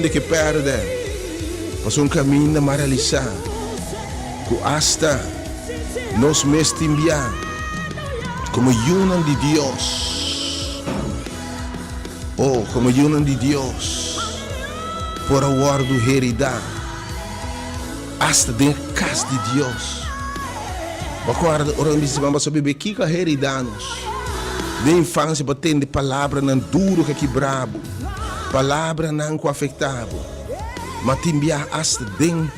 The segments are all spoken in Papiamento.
hende ke pèrdè. Pasobra un kaminda m'a realisá ku asta nos mes tin bia komo yunan di Dios. O, komo yunan di Dios por a wòrdu heridá asta den e kas di Dios. Bo a kòrda ora mi bisa bo bebé kiko a heridá nos den infansia? Bo a tende palabranan duru ku a kibrá bo, palabranan ku a afektá bo. Ma tin biaha asta den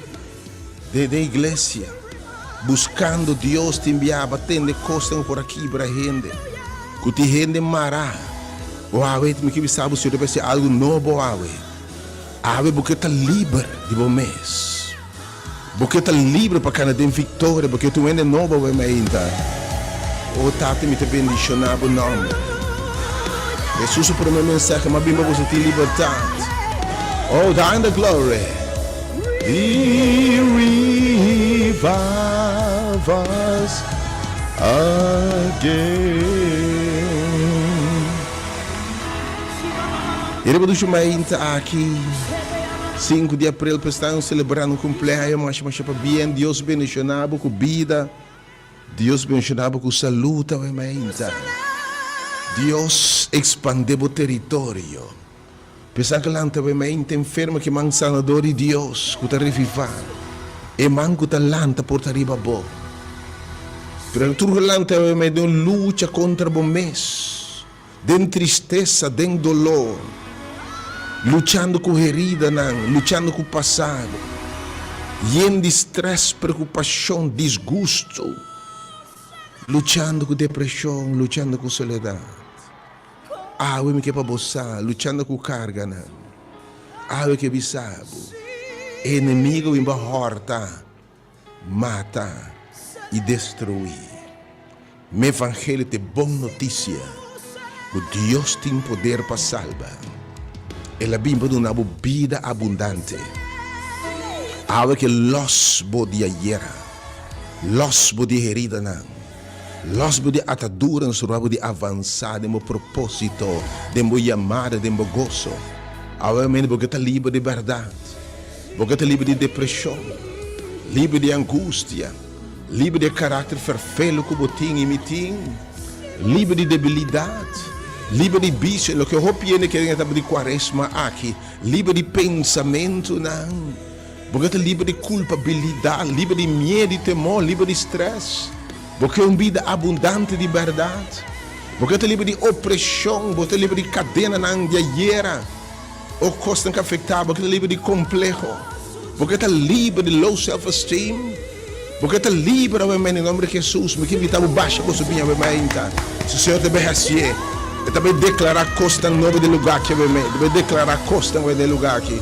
den iglesia, buskando Dios, tin biaha bo a tende kosnan ku por a kibra hende, ku tin hende mará. O awe mi ke bisa bo si bo ta pensa algu nobo awe. Awe bo ke ta liber di bo mes. Bo ke ta libre pa kana den viktoria, bo ke ta un hende nobo awe mainta. O Tata, mi ta bendishoná bo nòmber. Hesus su promé mensahe, M'a bin pa boso tin libertat. O, thine the glory. He revive us again. E riba dushi mainta aki, sinku di april, pa esnan selebrando un kumpleaño, masha masha pabien. Dios bendiciona bo ku bida, Dios bendiciona bo ku salud awe mainta. Dios expande bo teritorio. Pa esnan ku lanta awe mainta enfermo, ki man sanador di Dios ku ta reviva, e man ku ta lanta por ta riba bo. Pero tur ku lanta awe mainta den un lucha kontra bo mes. Den tristesa, den dolor, luchando ku heridanan, luchando ku pasado, yen di strès, preokupashon, disgustu, luchando ku depreshon, luchando ku soledat. Awe mi ke pa bo sa, luchando ku karganan. Awe ke bisa bo, e enemigo bin pa hòrta. Mata i destruí. Mi evangelio ta e bon notisia ku Dios tin poder pa salba. El a bin pa duna bo bida abundante. Awe ke lòs bo di ayera, lòs bo di e heridanan, lòs bo di e ataduran stroba bo di avansá den bo propósito, den bo yamada, den bo goso. Awe mente bo ke ta liber di bèrdat. Bo ke ta liber di depreshon, liber di angustia, liber di e karakter ferfelu ku bo tin i mi tin, liber di debilidat, liber di bisio, loke hopi hende kere den etapa di kuaresma aki, liber di pensamentunan. Bo ke ta liber di kulpabilidat, liber di miedu i temor, liber di strès. Bo ke un bida abundante di bèrdat. Bo ke ta liber di opreshon, bo ta liber di kadenanan di ayera. O kosnan ku afektá bo ke ta liber di kompleho, bo ke ta liber di low self esteem, bo ke ta liber awe mei den nomber di Hesus. Mi ke invitá bo basha boso biña awe mainta. Si Señor ta bai hasié, E ta bai deklará kosnan nobo den lugá aki awe mei. E ta bai deklará kosnan awe den lugá aki.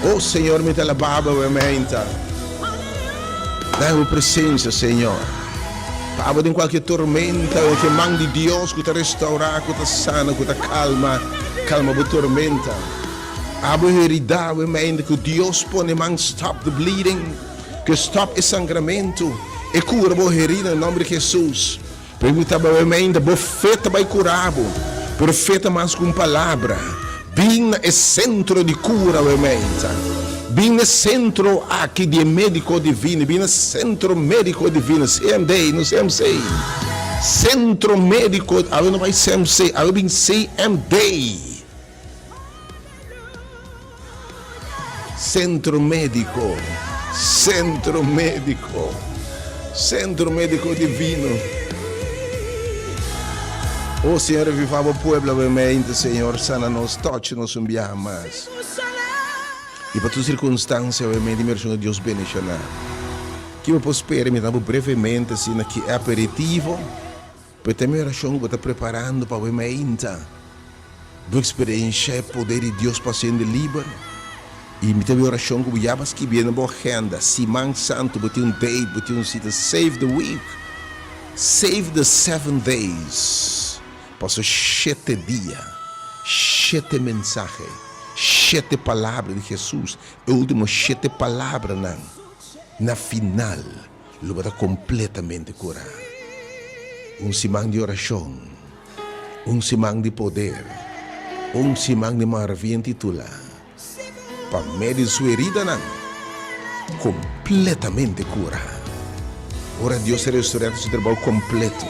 O Señor, mi ta alabá bo awe mainta. Dai bo presensia, Señor. Pa abo den kualke tormenta, den ke man di Dios ku ta restourá, ku ta sana, ku ta kalma, kalma bo tormenta. Abo heridá awe mainta ku Dios pone man stop the bleeding, ku e stop e sangramentu, e kura bo herida na nòmber di Hesus. Pregunta bo awe mainta, bo fe ta bai kura bo? Pero fe ta mas ku un palabra. Bin na e sentro di kura awe mainta. Bin na e sentro aki di e Mediko Divino. Bin na Sentro Mediko Divino, CMD, no CMC. Sentro Mediko, awe no bai CMC, awe bin CMD. Centro Medico, Centro Medico, Centro Medico Divino. Oh Señor, reviva bo pueblo awe mente, Señor, sana nos, touch nos un biaha mas. Y pa tur circunstancia awe mente, mi oracion Dios bendiciona. Ki bo por spera, mi ta bo brevemente asina ki e aperitivo. Pero ta mi oracion cu bo ta preparando pa awe mainta bo experiencia e poder di Dios pa haciendo liber. Y mi ta mi oracion cu bo ya ba scribi na bo agenda, Siman Santo bo tin un date, bo tin un cita, save the week, save the seven days, paso shete dia, shete mensahe, shete palabra di Jesus, e ultimo shete palabranan na final. Lo bo ta kompletamente kurá. Un siman di orashon, un siman di poder, un siman di maravia intitulá. Pa medio di su heridanan, kompletamente kura. Ora Dios a restorá ta su trabou kompleto.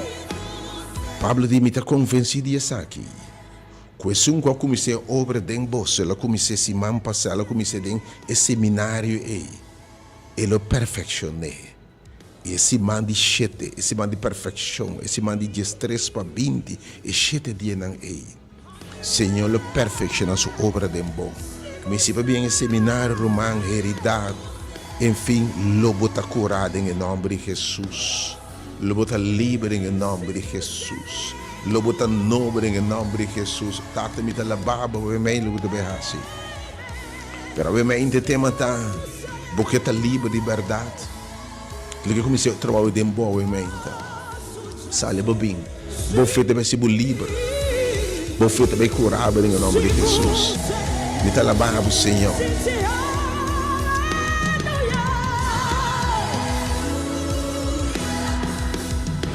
Pablo di, Mi ta konvensí di esaki, ku esun ku a kuminsá e obra den boso, el a kumins'é siman pasá, el a kumins'é den e seminario ei, e lo perfekshon'é. I e siman di shete, e siman di perfekshon, e siman di diestres pa 20, e shete dianan ei, Señor lo perfekshoná su obra den bo. Mi si pa bien e seminario, ruman, heridá, enfin, lo bo ta kurá den e nòmber di Hesus. Lo bo ta liber den e nòmber di Hesus. Lo bo ta nobo den e nòmber di Hesus. Tata, mi ta labá bo, awe mei lo bo ta bai hasi. Pero awe mei e tema ta, Bo ke ta liber di bèrdat? Lo ke kuminsá trabou den bo awe mei ta. Sali bo bin. Bo fe ta bai hasi bo liber. Bo fe ta bai kura bo den e nòmber di Hesus. Mi ta alabá bo, Señor.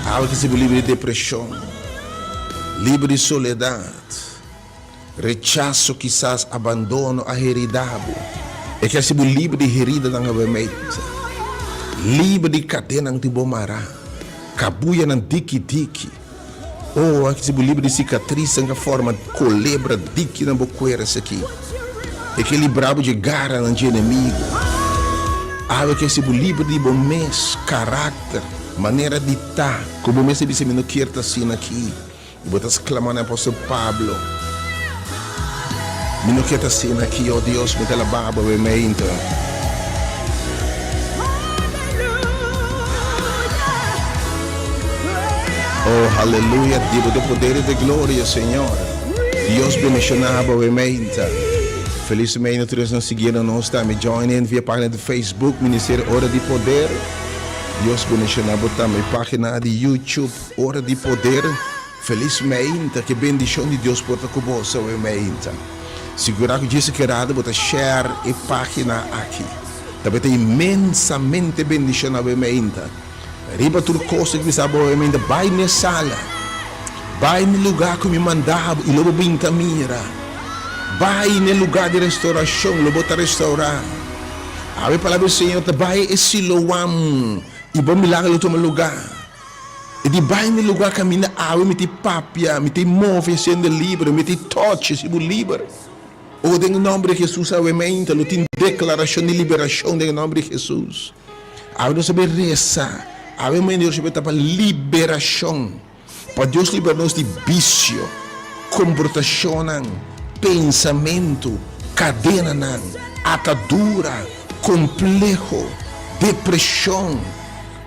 Awe ke hasi bo liber di depreshon, liber di soledat. Rechaso, kisas abandono a herida bo. E ke hasi bo liber di heridanan awemente, liber di kadenanan di bo mará, kabuyanan diki diki. Oh, a ke hasi bo liber di sikatrisnan ku a forma kolebra diki na bo kuer esaki. E ke libra bo dje garanan dje enemigu. Awe ke hasi bo liber di bo mes karakter, manera di ta, ku bo mes a bisa mi no kier ta asina aki. I bo ta sklama na apòstel Pablo, Mi no ke ta asina aki, o Dios, mi ta laba bo awe meinta. O, haleluya, di bo ta poder i ta gloria, Señor. Dios bendishoná bo awe meinta. Felis meinta tur esnan siguiendo nos tambe. Join in via página di Facebook, Ministerio Ora di Poder. Dios bendishoná bo tambe. Página di YouTube. Ora di poder, Felis meinta, ke bendishon di Dios por ta ku boso awe meinta. Sigurá ku djis kerado bo ta share e página aki. Ta bai ta inmensamente bendishoná awe meinta. Riba tur kos ta bisa bo awe meinta, bai n'e sala, bai n'e lugá ku mi manda bo i lo bo bin ta mira. Bai n'e lugá di restorashon, lo bo ta restourá. Awe palabra di Señor ta bai e Siloam i bo milagro lo tuma lugá. E di bai mi lugar caminda awe mi ti papia, mi ti move siendo liber, mi ti touch si bo liber. Oh den e nomber di Jesus awe meinta lo tin declaracion di liberacion den e nomber di Jesus. Awe nos a bay reza, awe meinta nos a bay ta pa liberacion, pa Dios libera nos di vicio, comportacionnan, pensamento, cadenanan, atadura, compleho, depresion.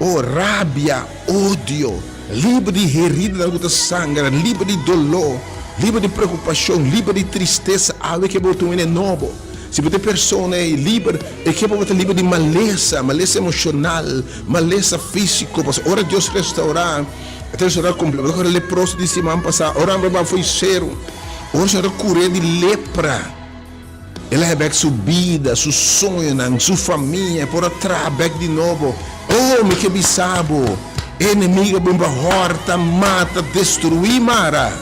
Oh, rabia, odio, liber di heridanan ku ta sangra, liber di doló, liber di preokupashon, liber di tristesa, awe ke bo ta un hende nobo. Si bo ta e persona ei liber, e ke pa bo ta liber di malesa, malesa emoshonal, malesa físiko, pasobra ora Dios restourá, E ta restourá kompleto. Bo ta kòrda leproso di siman pasá, ora nan bai fo'i seru, ora Señor a kur'é di lepra. El a bek su bida, su soñonan, su famia, e por a traha bek di nobo. Oh, mi ke bisa bo, e enemigo a bin pa hòrta, mata, destruí Mara.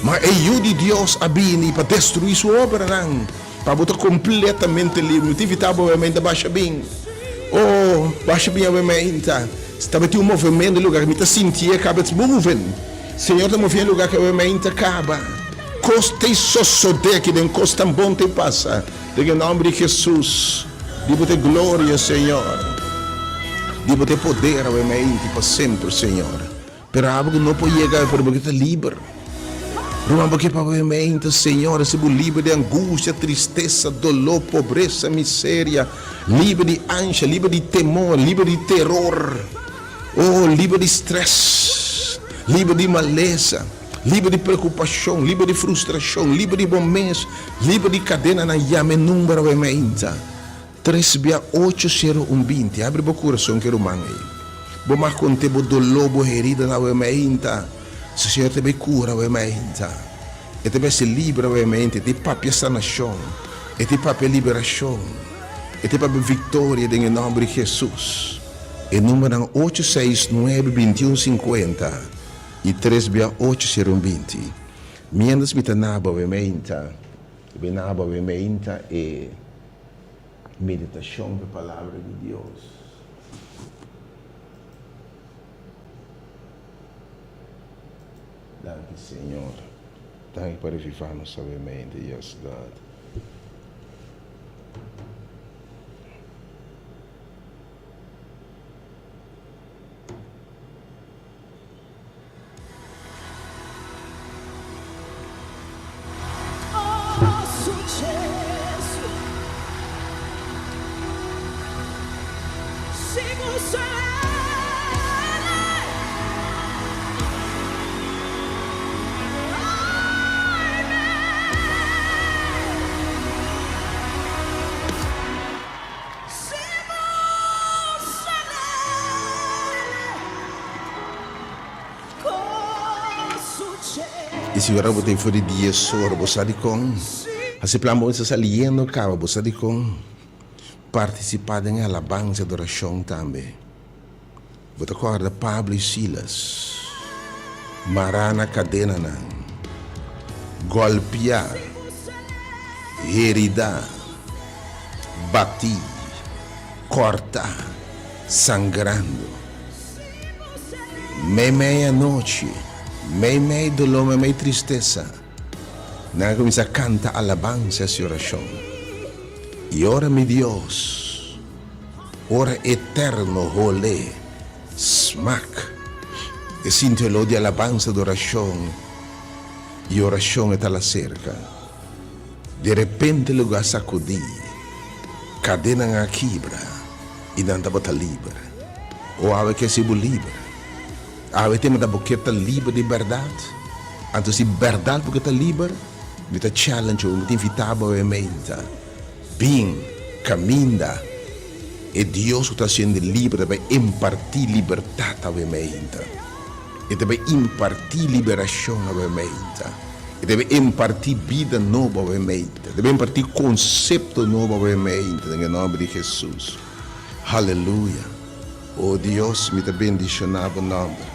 Ma e Yu di Dios a bini pa destruí su obranan, pa bo ta kompletamente liber. Mi ta invitá bo awe basha bin. Oh, basha bin awe meinta. Tabatin un movementu den lugar, mi ta sintié kaba, it's moving. Señor ta move e lugar ke awe meinta kaba. Kos ta sosodé aki den, kos tan bon ta pasa. Den e nòmber di Hesus, di bo ta e gloria, Señor. Di bo ta e poder awe meinta i pa semper, Señor. Pero abo ku no por yega, pero bo ke ta liber. Ruman, bo ke pa awe meinta, Señor, hasi bo liber di angustia, tristesa, doló, pobresa, miseria, liber di ansha, liber di temor, liber di teror. Oh, liber di stress, liber di malesa, liber di preocupacion, liber di frustracion, liber di bo mes, liber di cadenanan, yama e number awe mainta, tres bia ocho sero un 20. Abri bo curason ke ruman ei. Bo mag conte bo dolor, bo heridanan awe mainta. Si Señor ta bay cura awe mainta, E ta bay haci liber awe mainta, E ta papia sanacion, E ta papia liberacion, E ta papia victoria den e nomber di Jesus. E numbernan ocho seis nuebe 21 50 i tres bia ocho sero un 20. Mientras mi ta naba awe meinta, mi naba awe meinta e. Meditashon pa e Palabra di Dios. Danki Señor. Danki pa revivá nos sabiamente. Yes God. I si ora bo ta for di dies ora, bo sa dikon? Hasi plan bo mester saliendo kaba, bo sa dikon? Partisipá den e alabansa i adorashon tambe. Bo ta kòrda Pablo i Silas, mará na kadenanan, gòlpiá, heridá, batí, kòrtá, sangrando. Meimei anochi, meimei doló, meimei tristesa, nan a kuminsá kanta alabansa i orashon. I ora mi Dios, ora Eterno hole, smak, e sinti oló di alabansa, adorashon i orashon e ta la serka. De repente lugá sakudí, kadenan a kibra. I nan tabata liber. O awe ke si bo liber? Awe tema ta bo ke ta liber di bèrdat? Anto si bèrdat bo ke ta liber, mi ta challenge bo, mi ta invitá bo awe meinta, bin kaminda e Dios ku ta hasiendo liber ta bai impartí libertat awe meinta. E ta bai impartí liberashon awe meinta. E ta bai impartí bida nobo awe meinta. E ta bai impartí konsepto nobo awe meinta den e nòmber di Hesus. Haleluya! O Dios, mi ta bendishoná bo nòmber.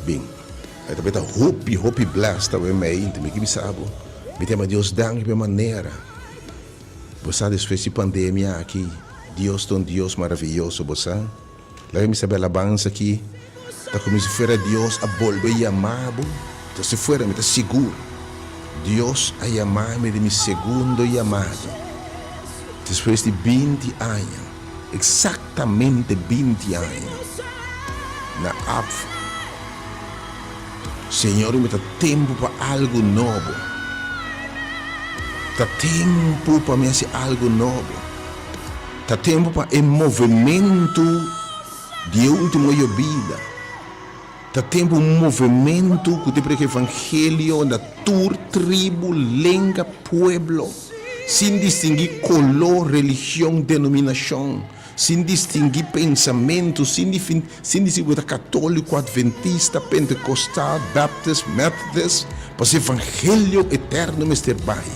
Bin. E ta bai ta hopi, hopi blessed awe meinta. Mi ke bisa bo, mi ta yama Dios danki pa e manera. Bo sa despues di pandemia aki, Dios ta un Dios maraviyoso, bo sa? Laga mi sabi alabansa aki ta komo si fuera Dios a bolbe yama bo, ta si fuera mi ta sigur Dios a yama mi di mi segundo yamado despues di binti aña, eksaktamente binti aña na APFA. Señor mi ta tempu pa algu nobo, ta tempu pa mi hasi algu nobo. Ta tempu pa e movementu di e ultimo yobida. Ta tempu un movementu ku ta prediká evangelio na tur tribu, lenga, pueblo, sin distinguí koló, religion, denominashon, sin distinguí pensamentu, sin sin distinguí bo ta katóliko, adventista, pentekostal, baptist, methodist, pasobra evangelio eterno mester bai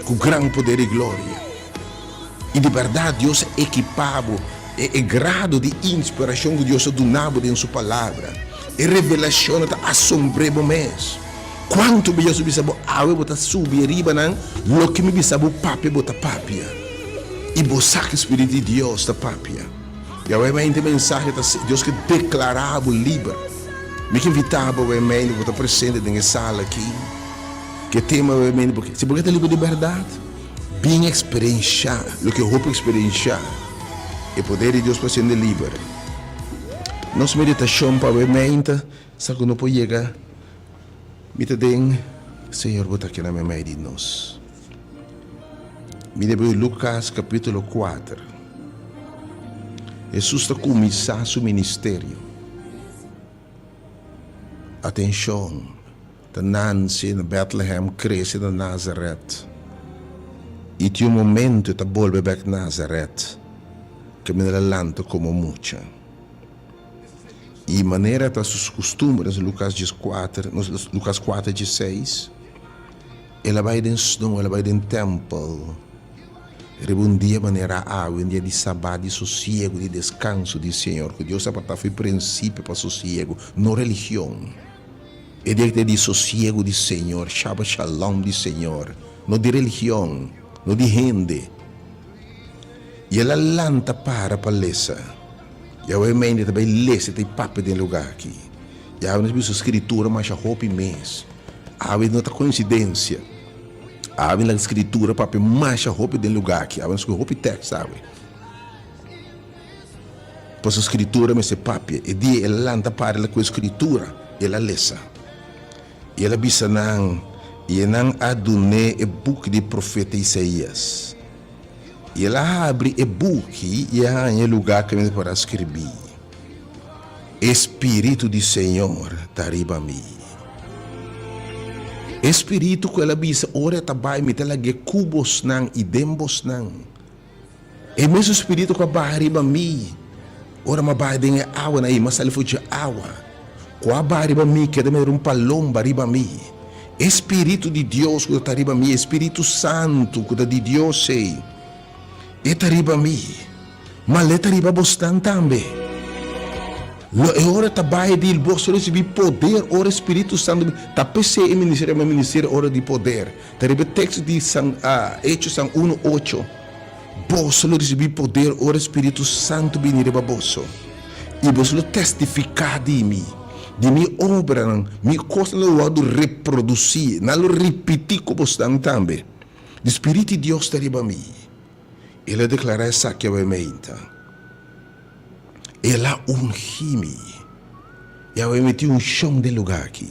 ku gran poder i gloria. I di bèrdat Dios a ekipá bo, e e grado di inspirashon ku Dios a duna bo den Su Palabra, e revelashonnan ta asombr'é bo mes. Kuantu bia Dios a bisa bo, Awe bo ta subi riba nan, loke mi bisa bo papia, bo ta papia. I bo sa ku e Spiritu di Dios ta papia. I awe mainta e mensahe ta, Dios ke deklará bo liber. Mi ke invitá bo awe mainta ku bo ta presente den e sala aki, ku e tema awe mainta, si bo ke ta liber di bèrdat, Bin eksperenshá loke hopi eksperenshá, e poder di Dios pa sende liber. Nos meditashon pa awe meinta sa ku no por yega mi ta den Señor bo ta keda meimei di nos. Mi ta bai Lukas kapitulo kuater. Hesus ta kuminsá su ministerio. Atenshon! Ta nanse na Bethlehem, krese na Nazaret. I tin un momento e ta bolbe bek Nazaret, kaminda el a lanta komo mucha. I manera ta su kustumber, nos Lukas dieskuater, nos Lukas kuater diesseis, el a bai den snoa, el a bai den tèmpel, riba un dia manera awe, un dia di sabat, di sosiegu, di deskanso di Señor, ku Dios a apartá for di prinsipio pa sosiegu, no religion. E dia ta di sosiego di Señor, Shabbat Shalom di Señor, no di religion, no di hende. I el a lanta para pa lesa. I awe mende ta bai lesa i ta bai papia den e lugar aki. I awe nos bisa Skritura masha hopi mes. Awe no ta koinsidensia. Awe laga Skritura papia masha hopi den lugar aki. Awe nos kohe hopi tekst awe. Pasobra Skritura mester papia. E dia el a lanta para el a kohe Skritura, el a lesa. I el a bisa nan, i nan a dun'é e buki di profeta Isaías. I el a habri e buki i a haña e lugá kaminda por a skirbí, E spiritu di Señor ta riba mi. E spiritu ku el a bisa ora e ta bai, mi ta lag'é ku bosnan i den bosnan. E mesun spiritu ku a baha riba mi ora mi a baha den e awanan ei, mi a sali for dje awa, ku a baha riba mi keda manera un palomba riba mi. E spiritu di Dios ku ta riba mi, e spiritu santu ku ta di Dios ei, e ta riba mi, ma lo e ta riba bosnan tambe. Lo e ora ta bai di boso risibí poder ora e spiritu santu bin. Ta p'esei e ministerio yama ministerio ora di poder. Ta riba e teksto di San Hechosnan unu ocho, Boso lo risibí poder ora e Spiritu Santu bini riba boso, i boso lo testifiká di mi, di mi obranan, mi kosnan lo wòrdu reprodusí, nan lo ripití ku bosnan tambe. Di Spiritu di Dios ta riba mi. El a deklará esaki awe meinta. El a ungí mi. I awe mi tin unshon den lugá akí.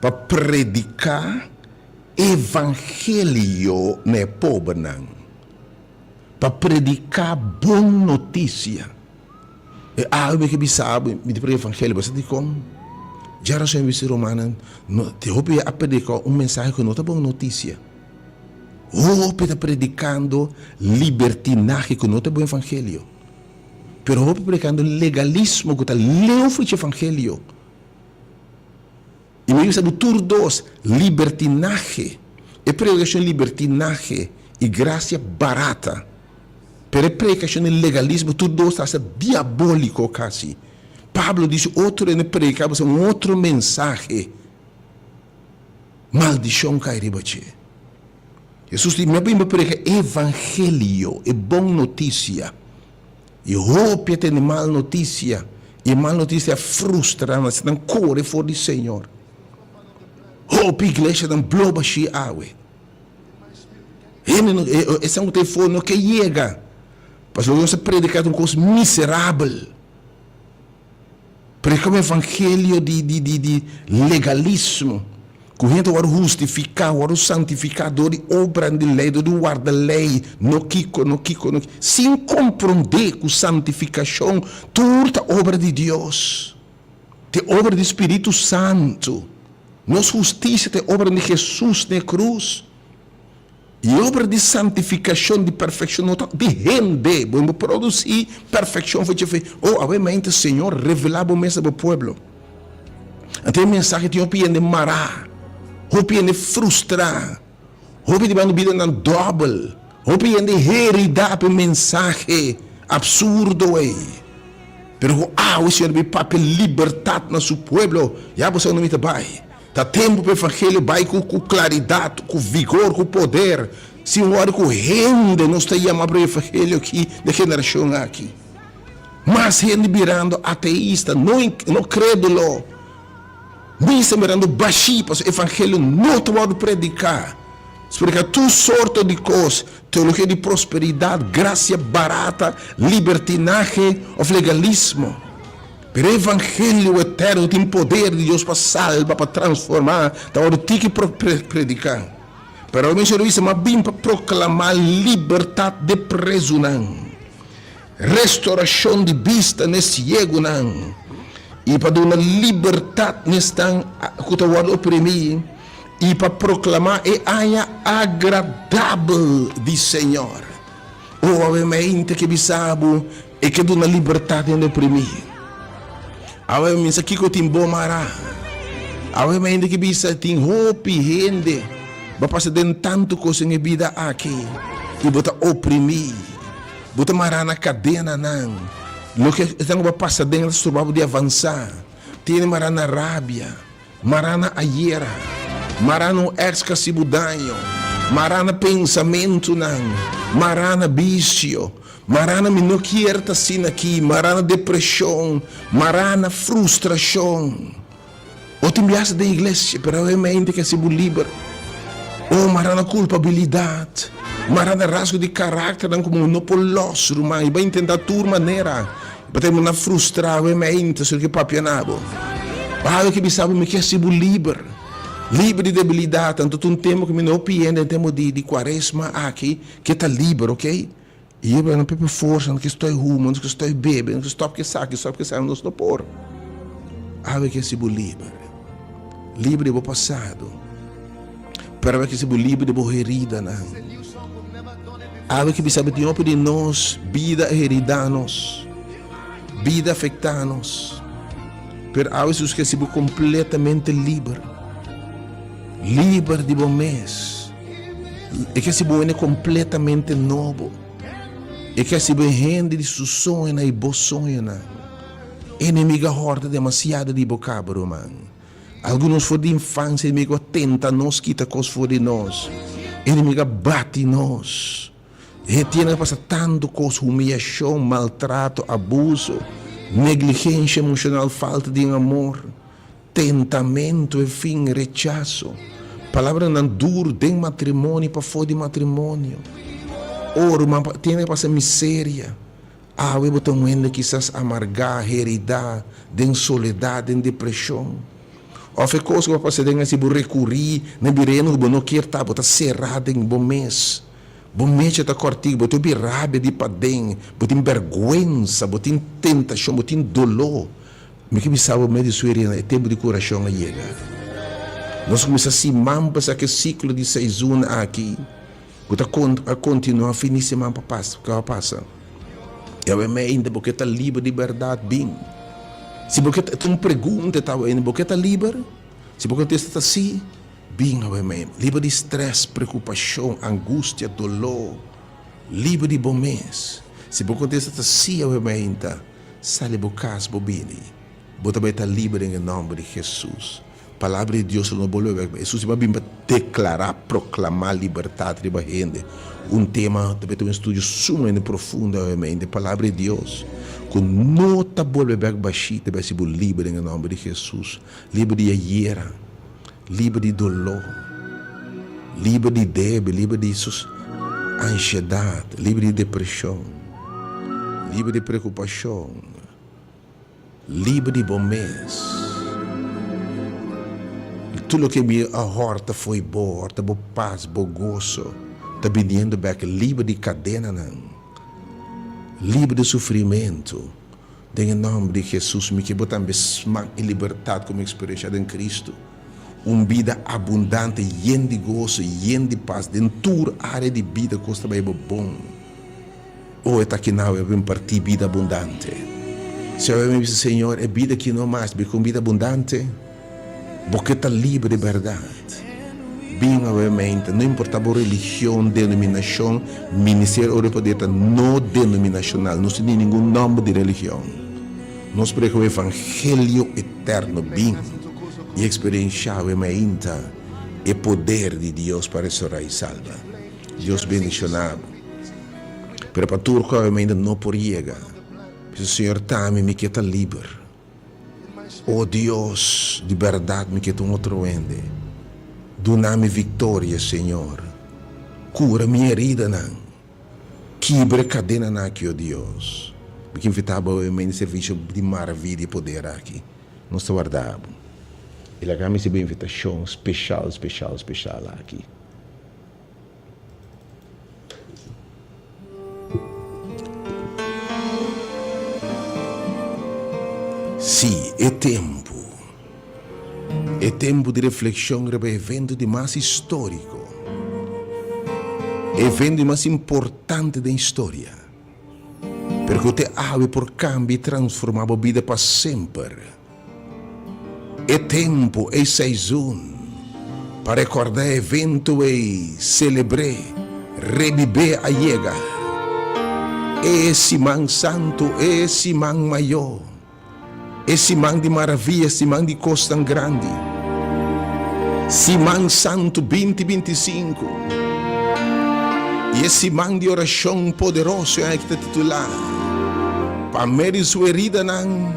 Pa prediká evangelio na e pobernan, pa prediká bon notisia. E awe mi ke bisa bo, mi ta prediká evangelio, bo sa dikon? Djarason mi bisa rumannan, no, te hopi a prediká un mensahe ku no ta bon notisia. Hopi ta predikando libertinahe ku no ta bon evangelio. Pero hopi predikando legalismo ku ta leu for dje evangelio. I mi bisa bo tur dos, libertinahe, e predikashon libertinahe i grasia barata, pero e predikashon di legalismo tur dos ta hasta diabóliko kasi. Pablo di si otro hende predika bo un otro mensahe, maldishon kai riba dje. Hesus di, mi a bin pa predika evangelio, e bon notisia. I hopi a tende mal notisia, i e mal notisia a frustra nan, asina nan kore for di Señor. Hopi iglesianan blo bashí awe. Hende no, esnan ku ta ei for no ke yega, pasobra nos a prediká ta un kos miserabel. Prediká un evangelio di di di di legalismo, ku hende ta wòrdu hustifiká, wòrdu santifiká dor di obranan di lei, dor di warda lei, no kiko, no kiko, no kiko, sin komprondé ku santifikashon tur ta obra di Dios, ta e obra di Spiritu Santu. Nos hustisia ta e obra di Hesus na e krus. E obra di santifikashon, di perfekshon, no ta di hende. Bo no por produsí perfekshon for dje fe. Oh, awe mente, Señor, revelá bo mes na bo pueblo. Anto e mensahe tin hopi hende mará, hopi hende frustrá, hopi di banda bidanan dòbel, hopi hende heridá pa e mensahe absurdo ei. Pero ku awe Señor a bin papia libertat na su pueblo, ya bo sa unda mi ta bai. Ta tempu pa evangelio bai ku ku klaridat, ku vigor, ku poder, sin wòrdu ku hende nos ta yama pa evangelio aki den generashon aki. Mas hende birando ateista, no no kredulo, misa mirando bashí pasobra evangelio no ta wòrdu prediká. Sprika tur sorto di kos, teologia di prosperidat, grasia barata, libertinahe òf legalismo. Pero e evangelio eterno tin poder di Dios pa salba, pa transformá, ta wòrdu tiki prediká. Pero awe menshon revista m'a bin pa proklamá libertat d'e prezunan, restorashon di bista n'e siegunan, i pa duna libertat n'esnan ku ta wòrdu oprimí, i pa proklamá e aña agradabel di Señor. O awe mente ke bisa bo E ke duna libertat hende oprimí. Awe mi sa kiko tin bo mará. Awe mi hende ke bisa tin hopi hende bo a pasa den tantu kos den e bida aki i bo ta oprimí. Bo ta mará na kadenanan. Loke esnan ku bo a pasa den ta stroba bo di avansá. Tene mará na rabia, mará na ayera, mará na un ex ku a hasi bo daño, mará na pensamentunan, mará na bisio, mará na mi no kier ta asina aki, mará na depreshon, mará na frustrashon. O tin biaha den iglesia, pero awe mente ke hasi bo liber. O mará na kulpabilidat, mará na rasgo di karakternan ku bo no por lòs, ruman. I bo a intentá tur manera, bo ta terminá frustrá awe mente sor ke papia na bo. Awe ke bisa bo mi ke hasi bo liber, liber di debilidat. Anto ta un tempu ku mi no piende, un tempu di kuaresma aki, ke ta liber, oke. I e bira pepe forsa, nos ke stoi huma, nos ke stoi bebe, nos ke stop ke esaki, stop ke esaki, nos no por. Awe ke hasi bo liber. Liber di bo pasado. Pero awe ke hasi bo liber di bo heridanan. Awe ke bisa bo tin hopi di nos, bida a herida nos. Bida a afekta nos. Pero awe Jesus ke hasi bo kompletamente liber. Liber di bo mes. E ke hasi bo hende kompletamente nobo. E ke hasi bo hende di su soñonan i bo soñonan. Enemigo a hòrta demasiado di bo kaba, ruman. Algunos for di infansia enemigo a tenta nos kita kos for di nos. Enemigo a bati nos. E tiene a pasa tantu kos, humiyashon, maltrato, abuso, negligensha emoshonal, falta di amor. Tentamentu, en fin, rechaso. Palabranan duru den matrimonio i pafó di matrimonio. Oh, ruman, pa tene pasa miseria. Awe bo ta un hende kisas amargá, heridá, den soledat, den depreshon. Òf e kos ku bo a pasa den hasi bo rekurí na bireno ku bo no kier ta, bo ta será den bo mes. Bo mecha ta kòrtiku, bo tin hopi rabia di paden, bo tin bèrgwensa, bo tin tentashon, bo tin doló. Mi ke bisa bo medio su herida, e tempu di kurashon a yega. Nos kuminsá siman pasá ku e siklo di seizun aki ku ta a kontinuá fin di siman pa pas ku a pasa. I awe meinta bo ke ta liber di bèrdat? Bin. Si bo ke ta un pregunta e ta awe bo ke ta liber? Si bo kontesta ta si, bin awe meinta. Liber di strès, preokupashon, angustia, doló. Liber di bo mes. Si bo kontesta ta si awe meinta, Sali bo kas bo bini. Bo ta bai ta liber den e nòmber di Hesus. Palabra di Dios lo no bolbe bèk. Hesus a bin pa deklará, proklamá libertat riba hende. Un tema ta bai ta un estudio sumamente profundo awemente. Palabra di Dios ku no ta bolbe bèk bashí ta bai hasi bo liber den e nòmber di Hesus. Liber di ayera. Liber di doló, liber di debe, liber di anshedat, liber di depreshon, liber di preokupashon, liber di bo mes. Tur loke mi a hòrta fo'i bo, hòrta bo pas, bo goso, ta biniendo bèk, liber di kadenanan, liber di sufrimentu. Den e nòmber di Hesus mi ke bo tambe smak e libertat ku mi eksperenshá den Kristu, un bida abundante yen di goso, yen di pas den tur área di bida kos ta bai bo bon. O e ta aki nawe a bin partí bida abundante. Si awe mi bisa Señor e bida aki no mas, bi ku un bida abundante? Bo ke ta liber di bèrdat. Bin awemente, no importá bo religion, denominashon, Ministerio Ora di Poder ta no denominashonal, nos no tin ningun nòmber di religion. Nos prega un evangelio eterno, bin i eksperenshá awe mainta e poder di Dios pa restorá i salba. Dios bendishoná bo. Pero pa tur ku awe mainta no por yega, bisa Señor ta ami, mi ke ta liber. O Dios, di bèrdat mi ke ta un otro hende. Duna mi viktoria, Señor. Kura mi heridanan. Kibra e kadenanan aki, o Dios. Mi ke invitá bo awe mei na servisio di maravia di e poder aki. Nos ta warda bo. I laga mi risibi e invitashon speshal, speshal, speshal aki. Sí, e tempu. E tempu di reflekshon riba e evento di mas históriko, e evento di mas importante den historia, pero ku te awe por kambia i transformá bo bida pa semper. E tempu, e seizun pa rekordá e evento ei, selebr'é, rebib'é a yega. E siman santu, e siman mayó. E siman di maravia, siman di kosnan grandi. Siman Santu 2025. I e siman di orashon poderoso e aki ta titulá, Pa medio di su heridanan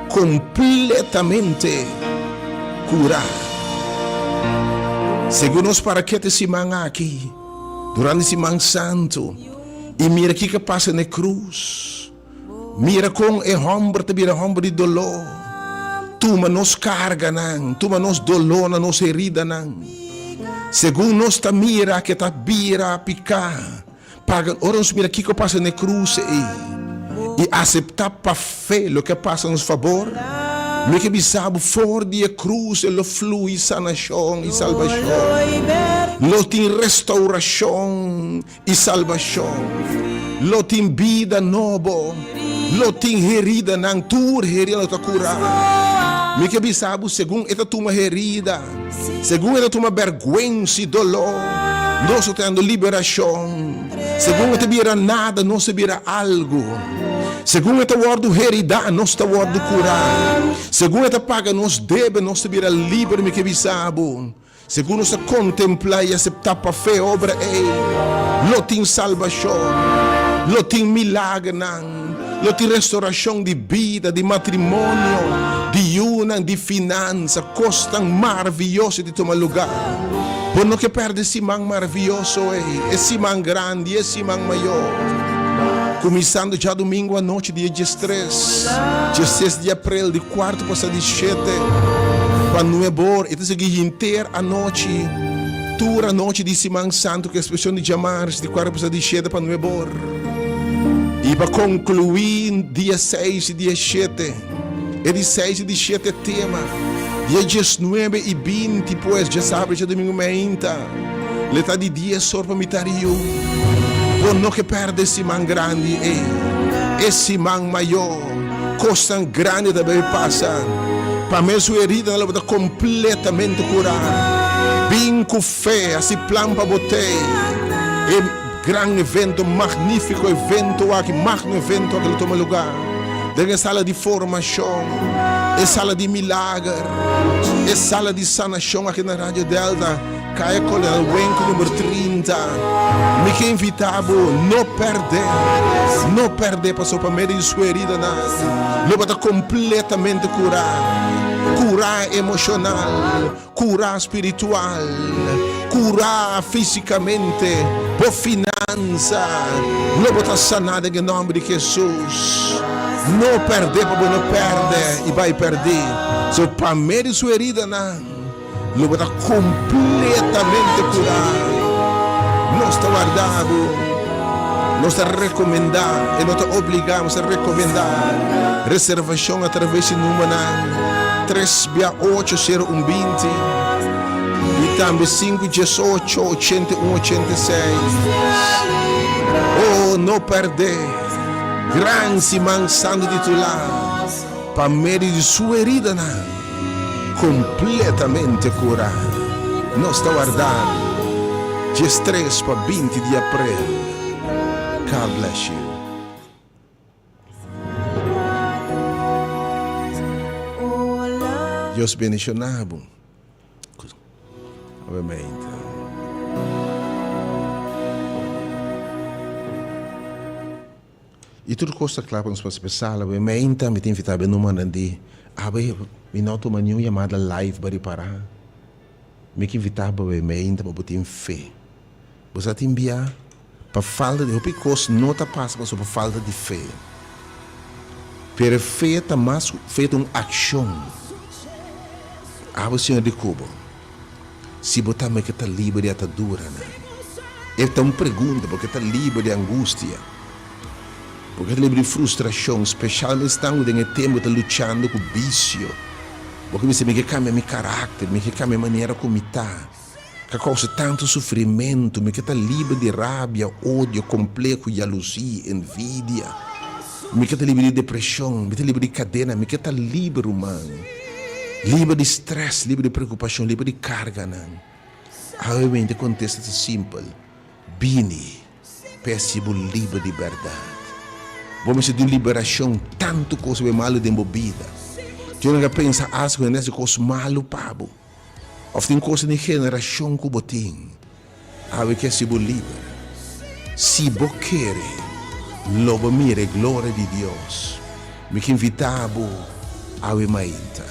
kompletamente kurá. Segun nos para kete siman aki, durante siman santu, i mira kiko a pasa na e krus. Mira kon e hòmber ta bira hòmber di doló. Tuma nos karganan, tuma nos dolónan, nos heridanan. Segun nos ta mira ke ta bira piká, paga. Ora nos mira kiko pasa na e krus ei i aseptá pa fe loke a pasa na nos fabor, mi ke bisa bo for di e krus e lo flui sanashon i salbashon. Lo tin restourashon. I salbashon. Lo tin bida nobo. Lo tin heridanan, tur herida lo ta kurá. Mi ke bisa bo, segun e ta tuma herida, segun e ta tuma bèrgwensa i doló, nos lo ta dando liberashon. Segun e ta bira nada, nos ta bira algu. Segun e ta wòrdu heridá, nos ta wòrdu kurá. Segun e ta paga nos debe, nos ta bira liber. Mi ke bisa bo. Segun nos ta kontemplá i aseptá pa fe e obra ei, lo tin salbashon, lo tin milagernan, lo tin restorashon di bida, di matrimonio, di yunan, di finansa, kosnan maravioso di tuma lugá. Bo no ke pèrdè e siman maravioso ei, e siman grandi, e siman mayó. Kuminsando djadumingu anochi dia diestres, dieses di aprel, di kuartu pasa di shete pa nueb'or. E ta sigui henter anochi, tur anochi di Siman Santu ku eksepshon di djamars di kuartu pasa di shete pa nueb'or. I pa konkluí dia seis i dia shete, e di seis i di shete tema, dia diesnuebe i binti, pues djasabra i djadumingu meinta, lo ta di dies or pa mitar i un. Bo no ke pèrdè e siman grandi ei, e siman mayó. Kosnan grandi ta bay pasa. Pa mes su heridanan lo bo ta kompletamente kurá. Bin ku fe, hasi plan pa bo tei. E gran evento, magnífiko evento aki, magno evento aki lo tuma lugá den e sala di formashon, e sala di milager, e sala di sanashon aki na Radio Delta. Kaya Kolonel Wenku number 30. Mi ke invitá bo, no pèrdè, no pèrdè pasobra pa medio di su heridanan lo bo ta kompletamente kurá, kurá emoshonal, kurá spiritual, kurá físikamente, bo finansa lo bo ta saná den e nòmber di Hesus. No pèrdè pa bo no pèrdè i bai pèrdí. So pa medio di su heridanan. Lo bo ta kompletamente kurá. Nos ta warda bo. Nos ta rekomendá, e no ta obligá, nos ta rekomendá reservashon atraves di numbernan tres bia ocho sero un binti i tambe sinku diesocho ochenta i un ochenta i seis. Oh, no pèrdè gran siman santu titulá Pa medio di su heridanan kompletamente kurá. Nos ta warda 13 pa 20 di aprel. God bless you. Dios bendiciona bo. Obviamente. I tur kos ta kla pa nos pasa p'e sala. Bo meinta mi ta invitá bo e numernan di awe mi no a tuma niun yamada live pa ripará. Mi ke invitá bo e meinta pa bo tin fe. Bo sa tin bia pa falta di hopi kos no ta pasa pasobra pa falta di fe. Pero e fe ta mas ku fe ta un akshon. Awe Señor di ku bo si bo tambe ke ta liber di ataduranan. E ta un pregunta bo ke ta liber di angustia. Bo ke ta liber di frustrashon, speshalmente esnan ku den e tempu ta luchando ku bisio. Bo ke bisa, Mi ke kambia mi karakter, mi ke kambia e manera ku mi ta, ku a kousa tantu sufrimentu. Mi ke ta liber di rabia, odio, kompleho, yalusí, envidia. Mi ke ta liber di depreshon, mi ta liber di kadena, mi ke ta liber, ruman. Liber di strès, liber di preokupashon, liber di karganan. Awe mente kontesta ta simpel, Bini. P'e hasi bo liber di bèrdat. Bo mester di liberashon tantu kos bo e malu den bo bida. Dje nan ka pensa as ku hende hasi kos malu pa bo òf tin kos den generashon ku bo tin. Awe ke hasi bo liber. Si bo kere, lo bo mira e gloria di Dios. Mi ke invitá bo awe mainta.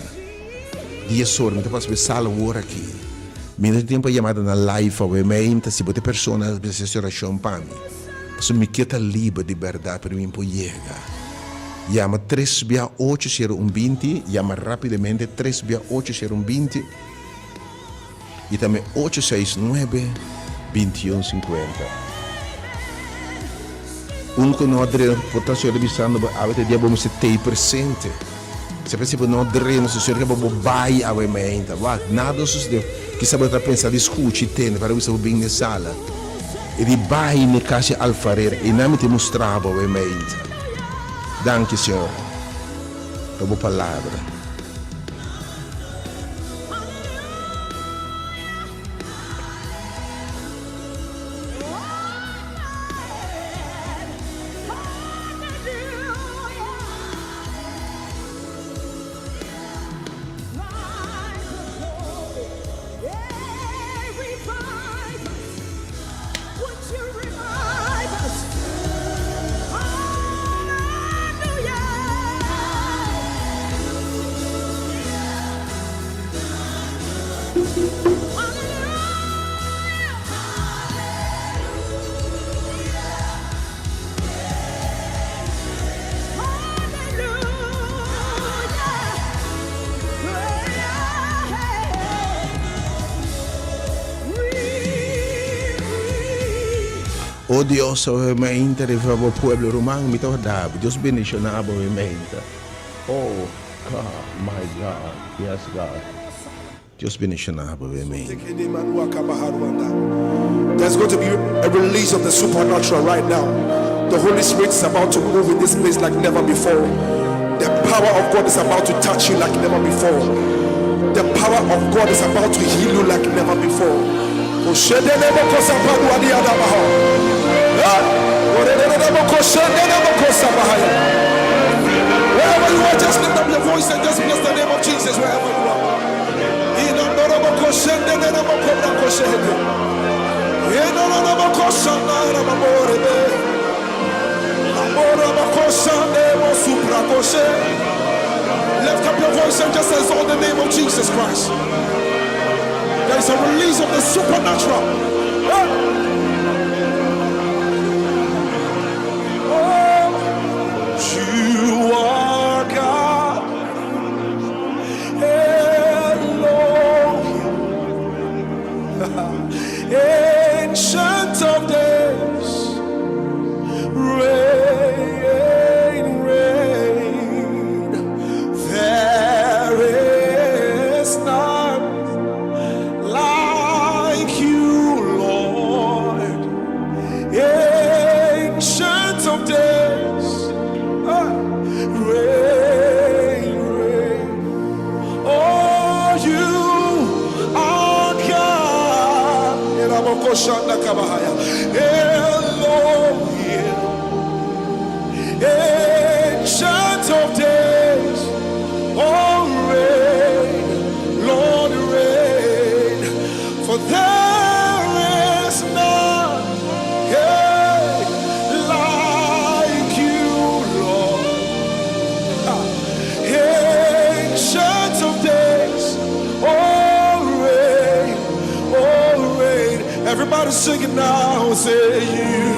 Dies ora, mi ta pasa pa e sala wor aki. Mi no tin tempu pa yamada na live awe mainta. Si bo ta e persona, bisa hasi orashon pa mi. Pasobra mi ke ta liber di bèrdat, pero mi por yega. Yama tres bia ocho sero un binti, yama rápidamente tres bia ocho sero un binti. I tambe ocho seis nuebe bintiun sinkuenta. Un ku no a drena por ta Señor ta bisando bo awe ta dia bo mester tei presente. Semper si bo no drena su Señor ke bo bai awe meinta. Wak, nada a sucede. Kisa bo ta pensa di skucha i tende para bisa bo bin den sala. I di bai na e kas di alfarero i nan mi ta mustra bo awe meinta. Danki Señor pa bo palabra. O Dios, awe mainta riba bo pueblo ruman mi ta warda bo. Dios bendiciona bo awe mainta. Oh God, my God, yes God. Dios bendiciona bo awe mainta. There's going to be a release of the supernatural right now. The Holy Spirit is about to move in this place like never before. The power of God is about to touch you like never before. The power of God is about to heal you like never before. Wherever you are, just lift up your voice and just bless the name of Jesus wherever you are. Lift up your voice and just exalt the name of Jesus Christ. There is a release of the supernatural. Oh, you are God. Elohim. Ancient of days. Reign, reign. There is none like you, Lord. Ancient of days. Ah, reign, reign. Oh, you are God. Elohim. Ancient of days. Oh, reign, Lord, reign. For there is none hey, like you, Lord. Ancient of days, oh reign, oh reign. Everybody sing it now. Say you.